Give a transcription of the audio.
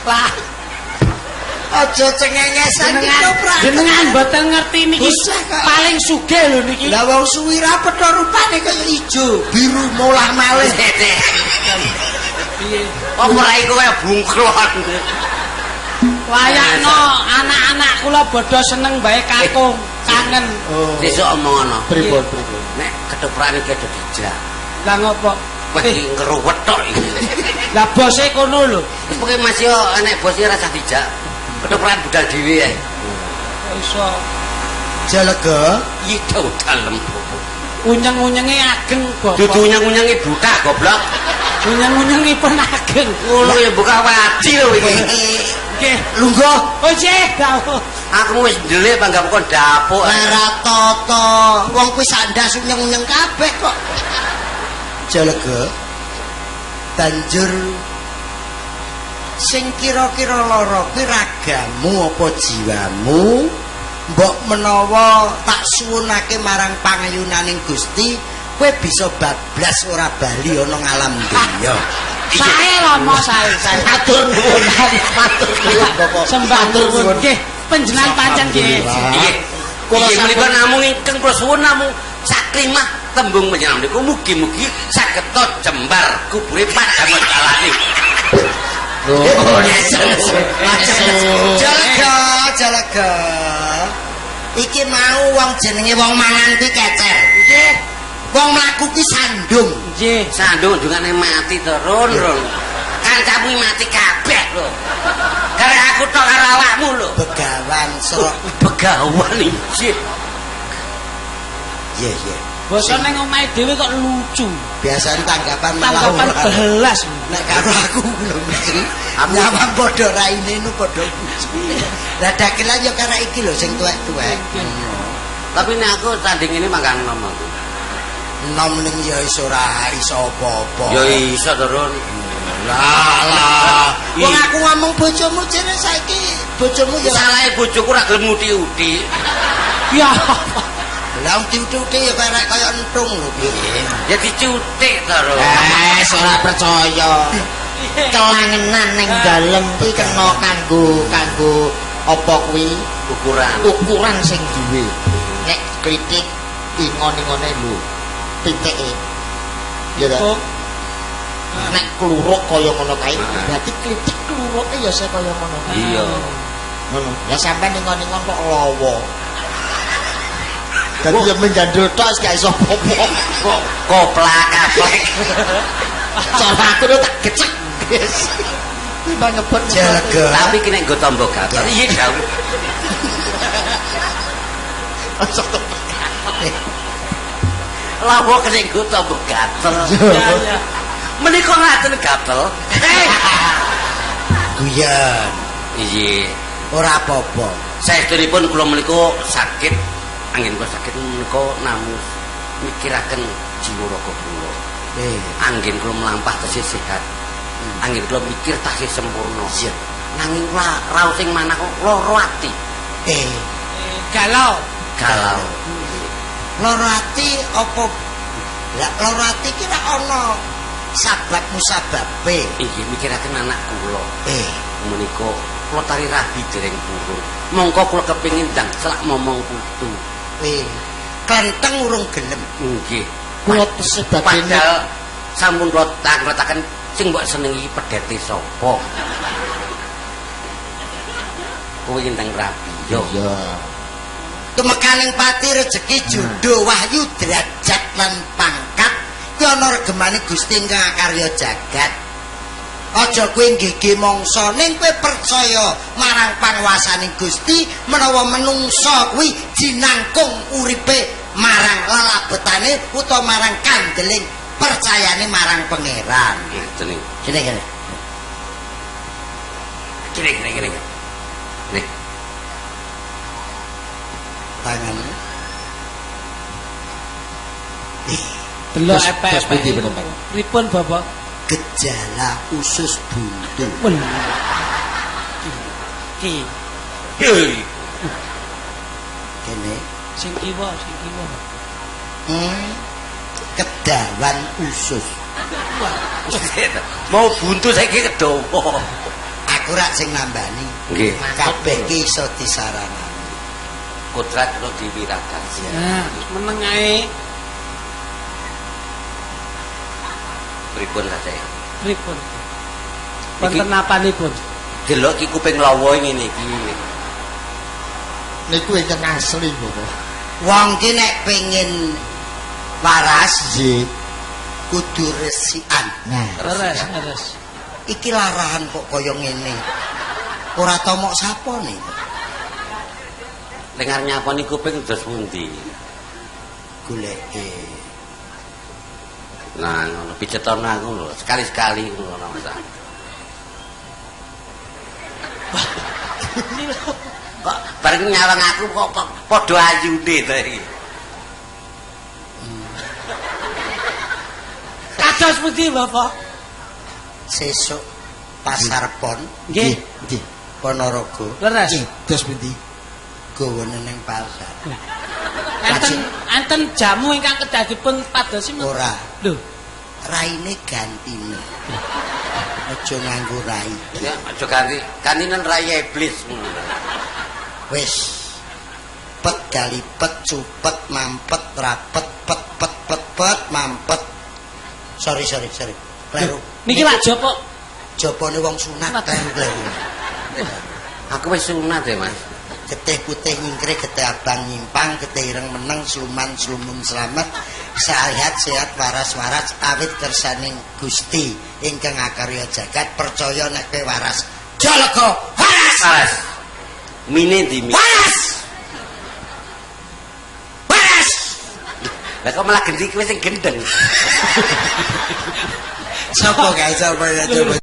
Lah, aja cengengesan ketoprak. Jenengan mboten ngerti niki paling sugih lho niki. Lah wong suwi ra petha rupane kaya ijo, biru molah malih. Piye? Apa ora iku kaya bungklon. Wayakno anak-anak kula bodho seneng bae kakung, kangen. Sesuk omong ana. Pripun pripun? Nek ketoprake iki aja dijak. Lah ngopo? Wah iki ngruwet tok iki. Lah bose kono lho. Wis pokoke Mas yo nek bose ora usah dijak. Ketoprakan budal dhewe ae. Iso. Jalega iki dalem. Unyeng-unyenge ageng bapak. Dudu unyeng-unyenge buka goblok. Unyeng-unyengipun ageng. Ngono ya buka wadi lho iki. Nggih. Lungguh. Oh nggih, dawuh. Aku wis ndelik panggah kon dapuk. Ora tata. Wong kuwi sak ndas unyeng-unyeng kabeh kok. Jalega. Banjur sing kira-kira lara kuwi ragamu apa jiwamu? Mbok menawa tak suwunake marang pangayunaning Gusti, kowe bisa bablas ora bali ana ngalam donya. Sae Rama, sae, sae. Matur nuwun, matur nuwun Bapak. Sembah nuwun. Nggih, panjenengan pancen nggih. Nggih. Kula menika namung ingkang kula suwun namung saklimah tembung panjenengan niku mugi-mugi saged jembar kubure padang dalane. Oh, Jalega, jalega. Iki mau wong jenenge wong mangan kuwi kecer. Nggih. Wong mlaku kuwi sandung. Nggih. Sandung jungane mati to, Run, Run. Kancamu mati kabeh lho. Karek aku tok karo awakmu lho. Begawan serok. Begawan iki. Iya, iya. Basa ning omahe dhewe kok lucu. Biasane tanggapan malah tanggapan belas. Nek karo aku lho mesti. Nyawang padha raine nu padha lucu. Lah dagelan ya karo iki lho sing tuwek-tuwek. Tapi nek aku tanding ini mangkan nom aku. Nom ning ya iso ora iso apa-apa. Ya iso to, Run. Lah lah. Wong aku ngomong bojomu jere saiki bojomu ya salahe bojoku ora gelem nguti-uti. Ya. Lah diuti-uti ya kaya kaya entung lho piye. Ya dicutik to, Run. Eh, ora percaya. Kelangenan ning dalem kuwi kena kanggo kanggo apa kuwi? Ukuran. Ukuran sing duwe. Nek kritik ingon-ingone lho. Pitike. Ya ta? Nek kluruk kaya ngono kae, berarti klitik kluruke ya saya kaya ngono. Iya. Ngono. Ya sampean ingon-ingon kok lawa. Dadi ya menjandul tok wis gak iso apa-apa. Kok koplak kaplek. Cara aku tak gecek. Timbang ngebet jaga. Tapi kene nggo tombo gatel. Iya dawuh. Aja to. Lawa kene nggo tombo gatel. Iya, iya. Menika ngaten gatel. Guyon. Iya. Ora apa-apa. Saestunipun kula menika sakit, anggen kula sakit menika namung mikiraken jiwa raga kula. Anggen kula mlampah tesih sehat. Anggen kula mikir tasih sempurna. Iya. Nanging kula raos ing manah kok lara ati. Galau. Galau. Lara ati apa? Lah lara ati ki ra ana sabab musababe. Inggih mikiraken anak kula. Menika kula tari rabi dereng purun. Mongko kula kepengin ndang selak momong putu. Klenteng urung gelem. Nggih. Kula tesih badhe padahal sampun kula tangletaken sing mbok senengi pedhete sapa. Kowe ndang rabi yo. Iya. Tumekaning pati rejeki jodoh wahyu derajat lan pangkat kuwi ana regemane Gusti ingkang akarya jagat. Aja kowe nggege mangsa ning kowe percaya marang panguwasaning Gusti menawa menungsa kuwi jinangkung uripe marang lelabetane utawa marang kandeling percayane marang pangeran. Nggih, jeneng. Kene kene. Kene kene kene. Nih. Tangan. Delok epek-epek. Pripun Bapak? Gejala usus buntu. Ki. Kene sing kiwa, sing kiwa. Kedawan usus. Mau buntu saiki kedawa. Aku rak sing nambani. Nggih. Kabeh ki iso disaranani. Kodrat kula diwiragasi. Nah, meneng ae. Pripun ta, Cek? Pripun? Wonten napanipun? Delok ki kuping lawa ngene iki. Niku ingkang asli, Bapak. Wong ki nek pengin waras Nggih. kudu resikan. Nah, Leres, leres. Iki larahan kok kaya ngene. Ora tomok sapone. Lengar nyaponi kuping terus pundi? Goleke. Nah, ngono picetono aku lho, sekali-sekali ngono ora masalah. Kok bareng nyawang aku kok padha ayune to iki. Kados pundi, Bapak? Sesuk pasar pon Nggih. nggih. Ponorogo Leres. Nggih, dos pundi? gawane ning pasar. Enten enten jamu ingkang kedah dipun padosi Ora, Lho, raine gantine. Aja nganggo rai. Ya aja ganti, gantinen rai iblis ngono. Wis. Pet galipet cupet mampet rapet pet pet pet pet mampet. Sorry sorry sorry. Kleru. niki lak jopo Jopone wong sunat kleru kleru. Aku wis sunat ya, Mas. Getih putih nyingkre, getih abang nyimpang, getih ireng meneng, sluman slumun slamet, sehat sehat waras waras, awit kersaning Gusti ingkang akarya jagat, percaya nek kowe waras. Jalaga waras. Waras. Mine ndi mi? Waras. Waras. Lah kok malah gendhi kowe sing gendeng. Sopo kae sapa ya coba.